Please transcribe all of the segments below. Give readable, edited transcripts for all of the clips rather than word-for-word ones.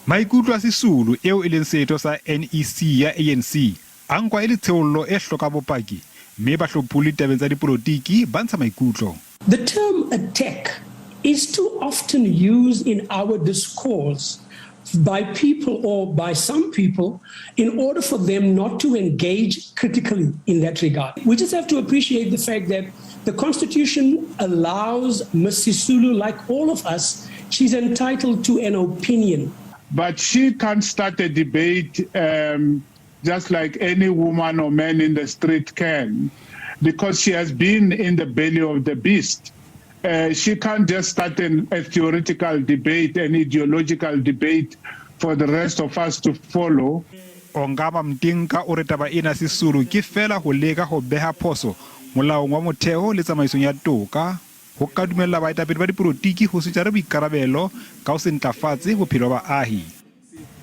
Maikutlo a Sisulu, eo e leng setho sa NEC ya ANC, a nkwa e le tsheollo e hlokang bopaki mme bahlopholli ditabeng tsa dipolotiki ba ntsha maikutlo. The term attack is too often used in our discourse by people or by some people in order for them not to engage critically in that regard. We just have to appreciate the fact that the Constitution allows Ms. Sisulu, like all of us, she's entitled to an opinion. But she can't start a debate just like any woman or man in the street can, because she has been in the belly of the beast. She can't just start a theoretical debate, an ideological debate for the rest of us to follow. Ongama Mtimka o re taba ena Sisulu ke feela ho leka ho beha phoso molaong wa motheo le tsamaisong ya toka ho ka dumella baetapele ba dipolotiki ho se jare boikarabelo ka ho se ntlafatse bophelo ba baahi.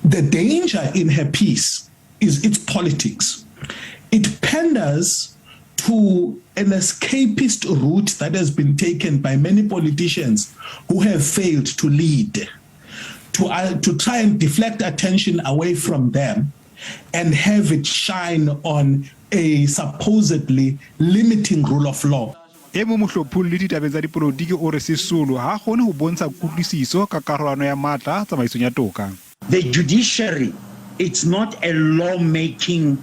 The danger in her piece is its politics. It panders to an escapist route that has been taken by many politicians who have failed to lead, to try and deflect attention away from them and have it shine on a supposedly limiting rule of law. E mong mohlopholli ditabeng tsa dipolotiki o re Sisulu ha kgone ho bontsha kutlwisiso ka karolwana ya matla tsamaisong ya toka. The judiciary, it's not a lawmaking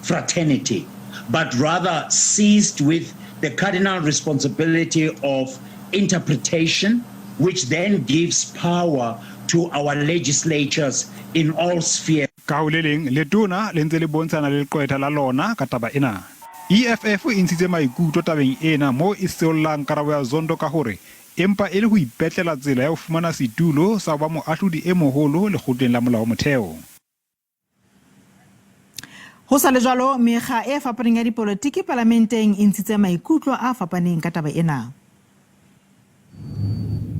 fraternity, but rather seized with the cardinal responsibility of interpretation, which then gives power to our legislatures in all spheres. Ka ho le leng, letona le ntse le bontshana le leqwetha la lona ka taba ena. EFF e ntshitse maikutlo tabeng ena moo e seollang karabo ya Zondo ka hore empa e le ho ipetlela tsela ya ho fumana setulo sa ho ba moahlodi e moholo lekgotleng la molao wa motheo. Ho sa le jwalo, mekga e fapaneng ya dipolotiki palamenteng e ntshitse maikutlo a fapaneng ka taba ena.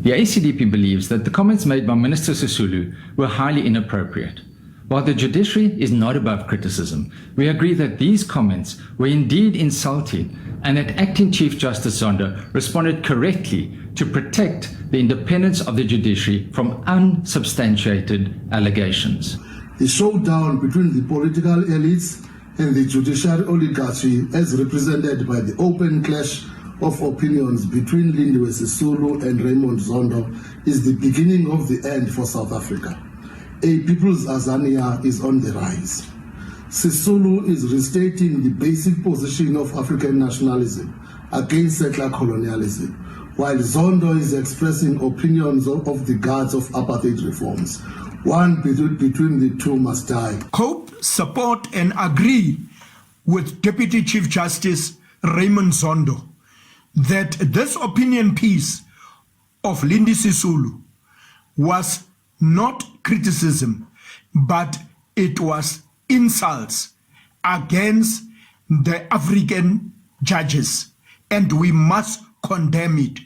The ACDP believes that the comments made by Minister Sisulu were highly inappropriate. While the judiciary is not above criticism, we agree that these comments were indeed insulting and that Acting Chief Justice Zondo responded correctly to protect the independence of the judiciary from unsubstantiated allegations. The showdown between the political elites and the judiciary oligarchy, as represented by the open clash of opinions between Lindiwe Sisulu and Raymond Zondo, is the beginning of the end for South Africa. A people's Azania is on the rise. Sisulu is restating the basic position of African nationalism against settler colonialism, while Zondo is expressing opinions of the guards of apartheid reforms. One between the two must die. COPE support and agree with Deputy Chief Justice Raymond Zondo that this opinion piece of Lindy Sisulu was not criticism, but it was insults against the African judges, and we must condemn it.